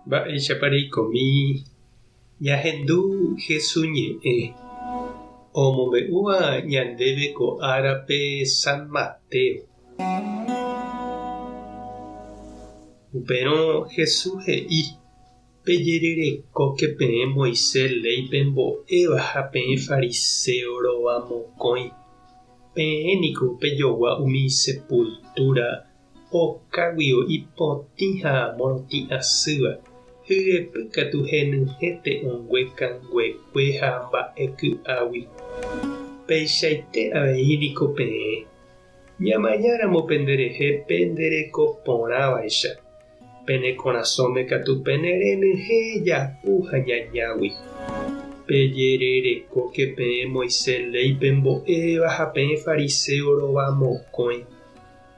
Mba'éichapa reikomi ñahendu Hesu ñe'ẽ omombe'úva ñandéve ko árape San Mateo. Upérõ Hesu he'i, Pejererekóke peẽ Moisés léi pembo'éva ha peẽ fariséo rovamokõi. Peẽ niko pejogua umi sepultúra Okáguio ipotĩ ha morotĩ asýva, hyepy katu henyhẽ te'õngue kanguekue ha mba'e ky'águi. Peichaite avei niko peẽ, ñamañáramo penderehe pende reko porãvaicha, Pene korasõme katu pene renyhẽ japu ha ñañágui. Pejererekóke peẽ Moisés léi pembo'éva ha peẽ fariséo rova mokõi,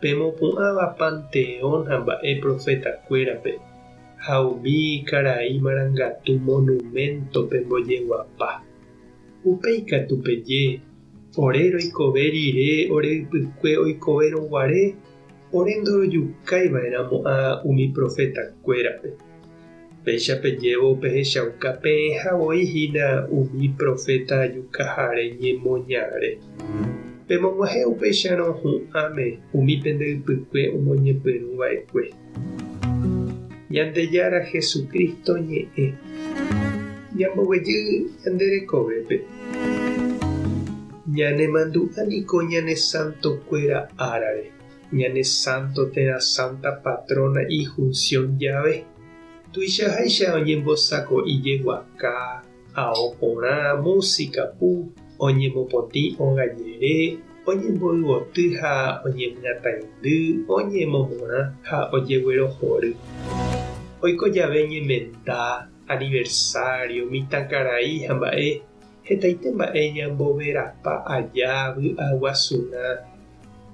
pemopu'ãva panteón ha mba'e profetakuérape, ha umi karai marangatu monuménto pembojeguapa. Upéi katu peje, Ore roikove rire ore ypykue oikovérõ guare, Ore ndorojukái va'erãmo'ã umi profetakuérape. Péicha pejévo pehechauka peẽha voi hína umi proféta jukahare ñemoñare. Pemog̃uahẽ upéicharõ hu'ãme umi pende ypykue omoñepyrũ va'ekue. Ñandejára Jesucristo ñe'ẽ. Ñamboguejy ñande rekovépe. Ñanemandu'a niko ñane santokuéra árare, ñane santo térã santa patrona ijunción jave. Tuichaháicha oñembosako'i jeguaka, ao porã, música pu, oñemopotĩ óga jere, oñemboyvoty ha oñemyataindy, oñemomorã ha ojeguerohory. Oiko jave ñemenda, aniversario, mitãkarai ha mba'e, Hetaite mba'e ñamboverapa aja vy'aguasurã.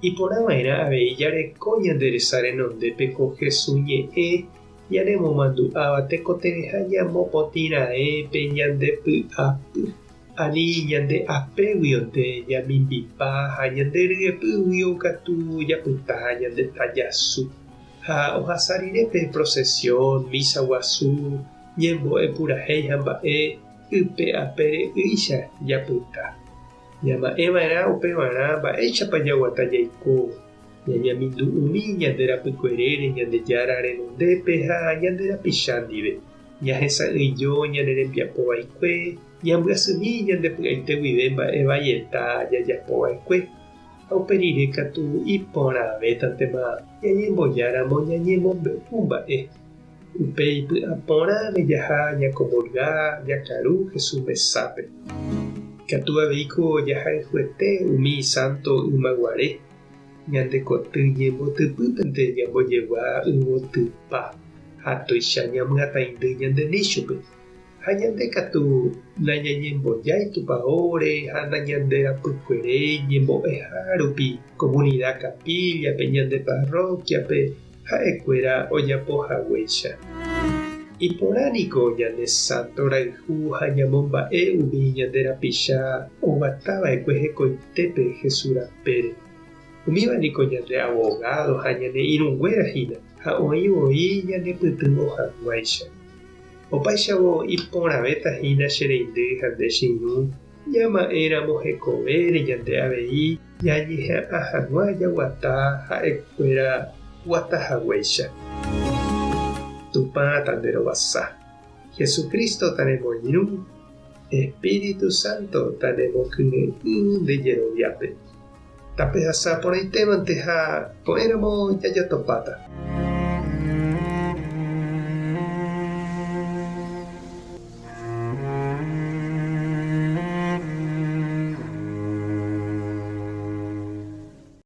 Iporãva'erã avei jareko ñande resa renondépe ko Jesús ñe'ẽ ñanemomandu'áva tekotevẽha ñamopotĩraẽ pe ñande py'apy, ani ñande apéguionte ñamimbipa ha ñande ryepýguio katu japyta ñande tajasu. Ha ohasa rire pe procesión, misa guasu, ñembo'e purahéi ha mba'e, Ype apére ýicha japyta. Ñama'ẽ va'erã upevarã mba'éichapa jaguata jaikóvo, ñañamindu'umi ñande rapykuerére Ñandejára renondépe ha ñande rapicha ndive, ñahesa'ỹijo ñane rembiapo vaikue, ñambyasymi ñande py'aite guive mba'e vaieta jajapo va'ekue, ha upe rire katu iporãvétantema ñañembojáramo ñañemombe'u mba'e. Upéi py'a porãme jaha ñakomulga, jakaru Jesús mesápe. Ikatu avei ko jahayhuete umi sánto ymaguare, ñande koty ñembotypýpente ñambojegua yvotypa ha tuicha ñamyataindy ñande níchope. Ha ñande katu nañañembojái tupaóre ha nañanderapykueréi ñembo'eha rupi komunida kapíllape, ñande parrókiape, ha'ekuéra ojapo haguéicha. Iporã niko ñane sánto rayhu ha ñamomba'e umi ñande rapicha oguata va'ekue hekoitépe Jesús rapére. Umíva niko ñande avogádo ha ñane irũnguéra hína, ha oĩ voi ñanepytyvõ hag̃uáicha. Opáichavo iporãvéta hína che reindy ha nde che irũ, ñama'ẽramo hekovére ñande avei ñañeha'ã hag̃ua jaguata ha'ekuéra guata haguéicha. Tupã tanderovasa. Jesucristo tanemoirũ, Espíritu Santo tanemokyre'ỹ nde jeroviápe. Tapehasa porãitémante ha ko'ẽramo jajotopáta.